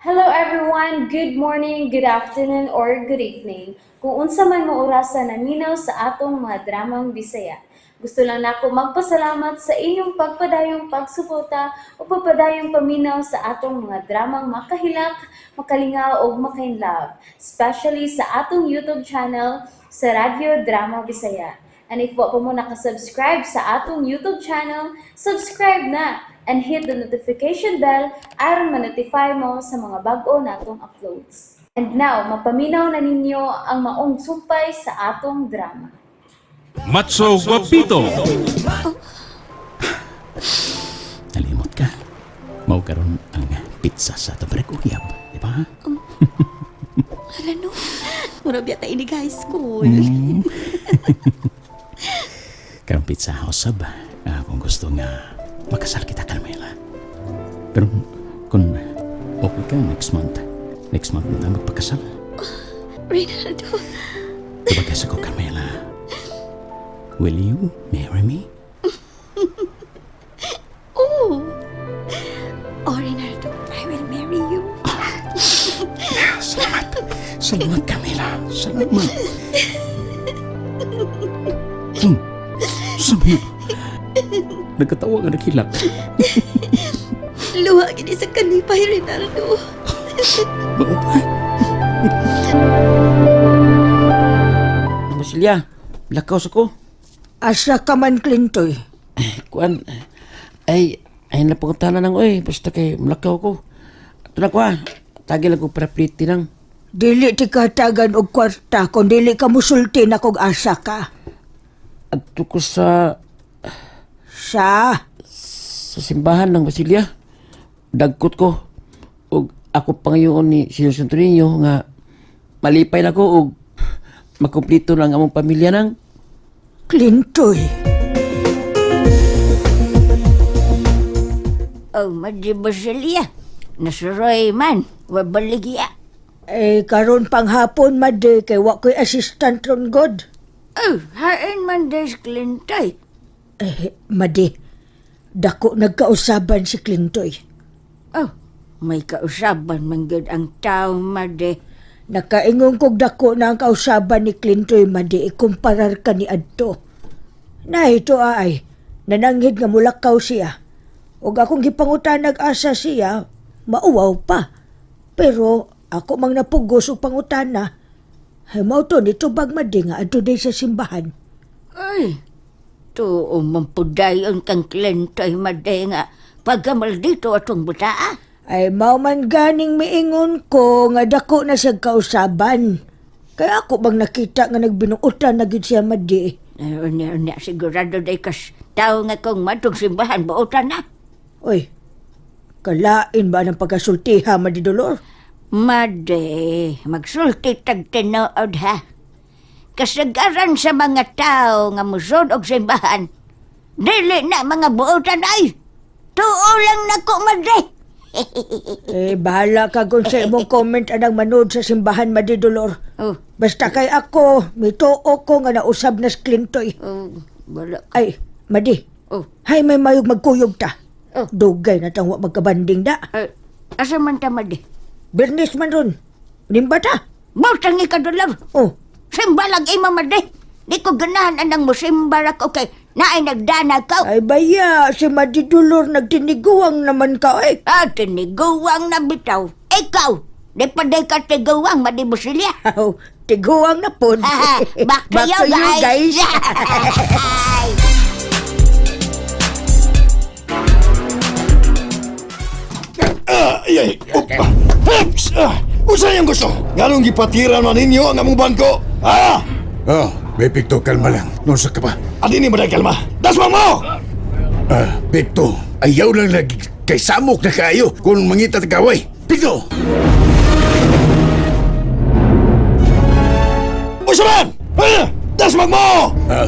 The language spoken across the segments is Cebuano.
Hello everyone! Good morning, good afternoon, or good evening. Kung unsa man mo orasa naminaw sa atong mga dramang Bisaya. Gusto lang nako magpasalamat sa inyong pagpadayong pagsuporta o pagpadayong paminaw sa atong mga dramang makahilak, makalingaw ug makainlove, especially sa atong YouTube channel sa Radyo Drama Bisaya. And if wa pa mo nakasubscribe sa atong YouTube channel, subscribe na and hit the notification bell aron ma-notify mo sa mga bag-o natong uploads. And now, mapaminaw na ninyo ang maong sumpay sa atong drama. Matso Guapito. Nalimot ka. Mao karon ang pizza sa tabrek uyab, di ba? Hala no. Mura biya ta inig high school. Karon pizza house sab. Ah, kung gusto nga makasal kita, Carmela. Pero kung okay ka next month, next month na magpakasal. Reynaldo. Tubag ko, Carmela. Will you marry me? Oh. Oh, Reynaldo, I will marry you. Salamat. Salamat, Carmela. Salamat. Sabi na. Nagkatawa ka nakilak. Luha gini sa kalipay, Reynaldo. Bao pa. Basilya, lakaw sa ko. Asa ka man, Clintoy? Kuan, ay, ay napangutana nang oy, basta kay mulakaw ko. Ato na ko ha, tagi lang ko para pliti nang. Dili ti katagan og kwarta kung dili ka musulti na kog asa ka. Ato ko sa, Sa? sa simbahan ng Basilya. Dagkot ko. Og ako pangayoon ni Senyor Santo Niño nga malipay na ko og makumplito lang among pamilya nang. Clintoy. Oh, Madre Basilia. Nasuroy man, wabaligya. Eh, karon panghapon, made, kay wa ko'y assistant ron god. Oh, hain man des Clintoy. Eh, made, dako nagkausaban si Clintoy. Oh, may kausaban man gyud ang tao, Madre. Nakaingon kog dako na ang kausaban ni Clintoy, made, ikumparar ka ni adto. Nahito ay, nananghid nga mulakaw siya. Ug akong gipangutanag asa siya, mauwaw pa. Pero ako mang napugos og pangutana. Ay, mao to nitubag made nga adto day sa simbahan. Ay, tuo man pudayon kang Clintoy, Madre nga. Pagkamaldito atong butaa. Ay mao man ganing miingon ko nga dako na siya kausaban. Kaya ako bang nakita nga nagbinuotan na gyud siya madi. Ay, unya, unya, sigurado day kas tao nga kong matong simbahan, buotan na. Oy, kalain ba ng pagkasultiha, Madi Dolor? Made, magsulti tag tinuod ha. Kasagaran sa mga tao nga musod og simbahan, dili na mga buotan ay. Tuo lang nako, Made. Eh, bahala ka kung sa imong comment anang manood sa simbahan, Madi Dolor. Oh, Basta kay ako, mituo ko nga nausab na si Clintoy. oh, wala. Ay, Madi, Oh, hay may mayog magkuyog ta. Oh. Dugay na tang wa magkabanding da. ay, asa man ta, Made? Bernis man ron. Nimba ta. Butang ikadular. Oh, Simba lang imo, Made. Di ko ganahan anang musimba ra ko kay naay nagdana ka. ay baya, si Madi Dolor nagtiniguang naman ka eh. Ah, tiniguang na bitaw. Ikaw, di pa day ka tiguang, Madi Busilya. Aw, tiguang na po. Back to you, guys. Ah, ay, ay, oh, ah, Heps! Ah, unsa yung gusto? Nganong gipatira na ninyo ang among bangko? Ah! Oh, may Pikto, kalma lang. Nunsa ka ba? Adini mo kalma. Dasma mo! Ah, Pikto, ayaw lang lagi kay samok na kayo kung mangita tagaway. Pikto! Unsa man? Ah! Dasmag mo! Ah,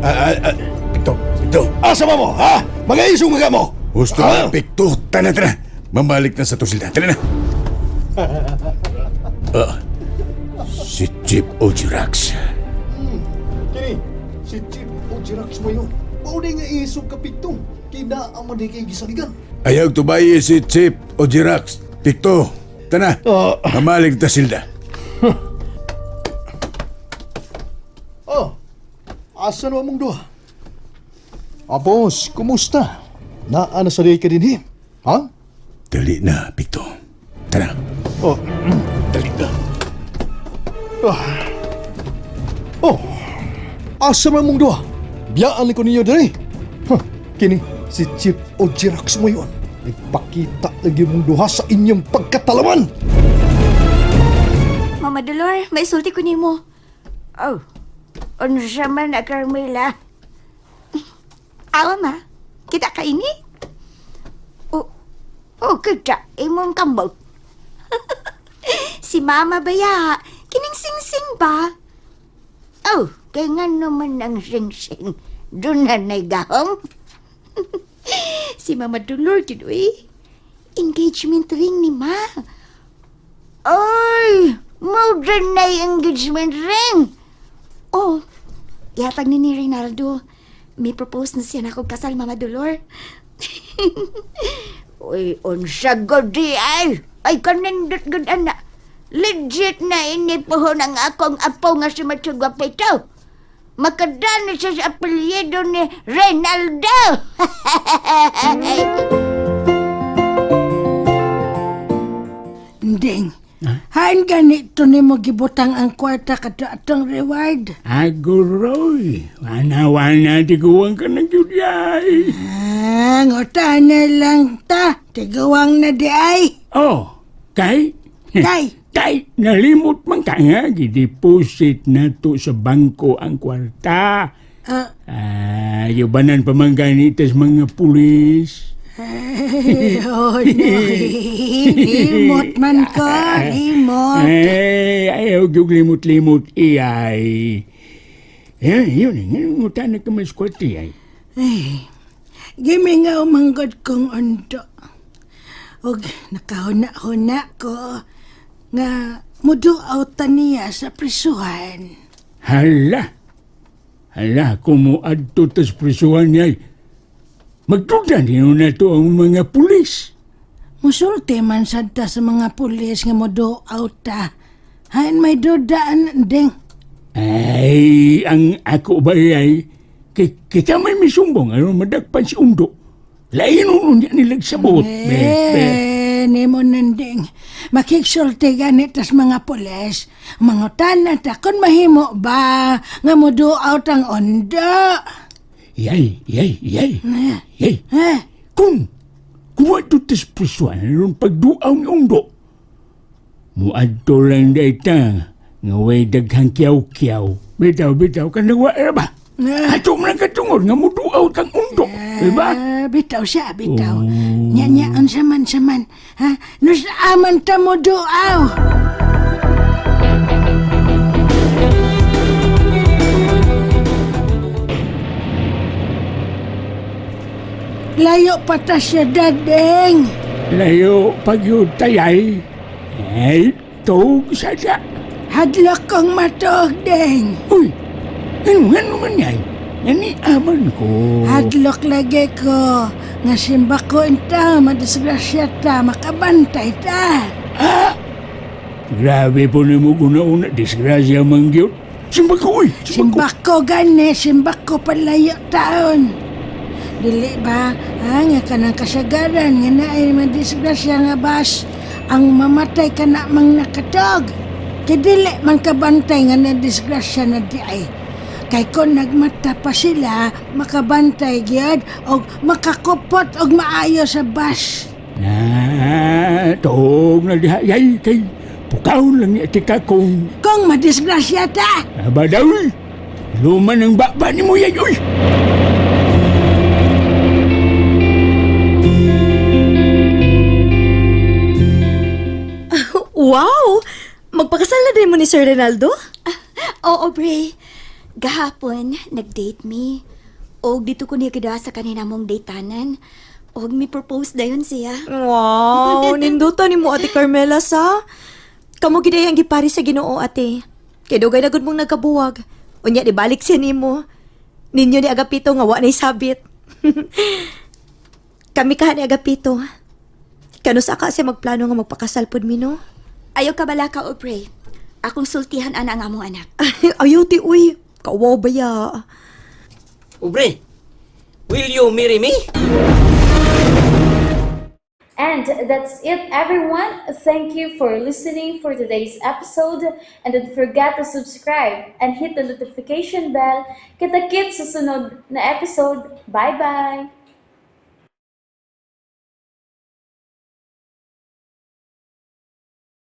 ah, ah, ah, Pikto, Pikto. Asa ba mo? Ha? Mga isong mga mo! Gusto Ah! na, Pikto. Tana, tana. Mamalik na sa tusilda. Tara na. Ah, si Chip Ojirax. Kini, si Chief Ojirax mo yun. Mauna nga isog ka Pikto. Kina ang man kay gisaligan. Ayaw tubayi si Chip Ojirax. Pikto, Tana, mamalig ta silda. Oh, asa na mong duha? Ah, boss, kumusta? Naa na sa ka din, ha? Dali na, Pito. Tara. Oh, Dali na. Oh, asa man mong duha? Biyaan ko ninyo diri. Huh, kini si Chief o Jirax mo yun. Nagpakita lagi mong duha sa inyong pagkatalaman. Mama Dolor, maisulti ko nimo. Oh, unsa man na Carmela? Awa ma, kita ka ini? Oh, oh kita imong kambot. Si Mama baya, kining sing-sing ba? Oh, kay ngano man ang sing-sing. Doon na na'y gahom. Si Mama Dolor gid uy. Engagement ring ni Ma. Oy, mo dyan na'y engagement ring. Oh, yatag ni Reynaldo. May propose na siya na akong kasal, Mama Dolor. Uy, unsa gud di ay. Ay, kanindot gud ana. Legit na ini pohon ang akong apo nga si Macho Guapito. Makadana siya sa apelyido ni Reynaldo. Ding. Hain ganito ni mo gibutang ang kwarta kato atong reward. Aguroy, wana-wana, tiguan ka ng yay. Ah, ngutana lang ta. Tiguang na di ay. Oh, kay? Kay. Kay, nalimot man ka nga, gideposit na to sa bangko ang kwarta. Ah. Ah, yubanan pa man ganitas mga pulis. Oh, no. Limot man ko, limot. Eh, ayaw yung limot-limot iyay. Eh, yun, yun, ngutan na ka mas kwarta ay. Ay, gimi nga umanggod kong ondo. Og nakahuna-huna ko nga muduaw ta niya sa prisuhan. Hala! Hala, kumuadto tas prisuhan niyay. Magduda niyo na to ang mga pulis. Musulti man sad ta sa mga pulis nga muduaw ta. Hain may dudaan ding. Ay, ang ako ba ay, kita may misumbong, ano madagpan si Undo. Lain nun niya nilag sabot. Be, be. Eh, nimo nanding. Makiksulti ganit tas mga pulis. Mangutana ta kung mahimo ba nga muduaw tang ondo. Yay, yay, yay. Yay. Ha? Kung, kung ato tas prisuhan, anong pagduaw ni Undo? Muadto lang dayta, nga way daghang kiyaw-kiyaw. Bitaw, bitaw, kanang wa ba? Ato man ang katungod nga muduaw kang Undo. Diba? Ah, bitaw siya, bitaw. Nya nya unsa man sa man. Ha? Nus aman ta mo duaw. Layo pa ta siya, dadeng. Layo pagyud tayay. Ay, tug sada. Hadlok kong matuog, deng. Uy, ano nga naman yay? Ngani aman ko. Hadlok lagi ko. Nga simba ko inta, madisgrasya ta, makabantay ta. Grabe po ni mo una-una, disgrasya man gyud. Simba ko, uy! Simba ko. Simba ko gani, simba ko palayo taon. Dili ba, ha, nga kanang kasagaran, nga naay madisgrasya nga bas, ang mamatay ka na mang nakatog. Kay dili man kabantay nga nadisgrasya na di ay. Kay kon nagmata pa sila, makabantay gyud og makakupot og maayo sa bus. Na, tuog na diha, yay, kay pukaon lang ni ate kakong. Kung madisgrasya ta, Aba daw, uy. Luman ang baba ni mo, yay, uy! Wow! Magpakasal na din mo ni Sir Ronaldo? Oo, Bray. Gahapon, nag-date me. Og dito ko niya gida sa kanina mong datetanan. Og mi propose dayon siya. Wow! Ninduta ni mo, Ate Carmela, sa? Kamo gid ay ang gipari sa Ginoo, ate. Kay dugay na gud mong nagkabuwag. Unya, di balik siya nimo. Ninyo ni Agapito nga wa na'y sabit. Kami kaha ni Agapito. Kanus-a ka siya magplano nga magpakasal pud mi, no? Ayaw ka bala ka, Aubrey. Akong sultihan ana ang among anak. Ayaw ti uy. Kawaw ba ya? Ubre, will you marry me? And that's it, everyone. Thank you for listening for today's episode. And don't forget to subscribe and hit the notification bell. Kita-kits sa sunod na episode. Bye-bye!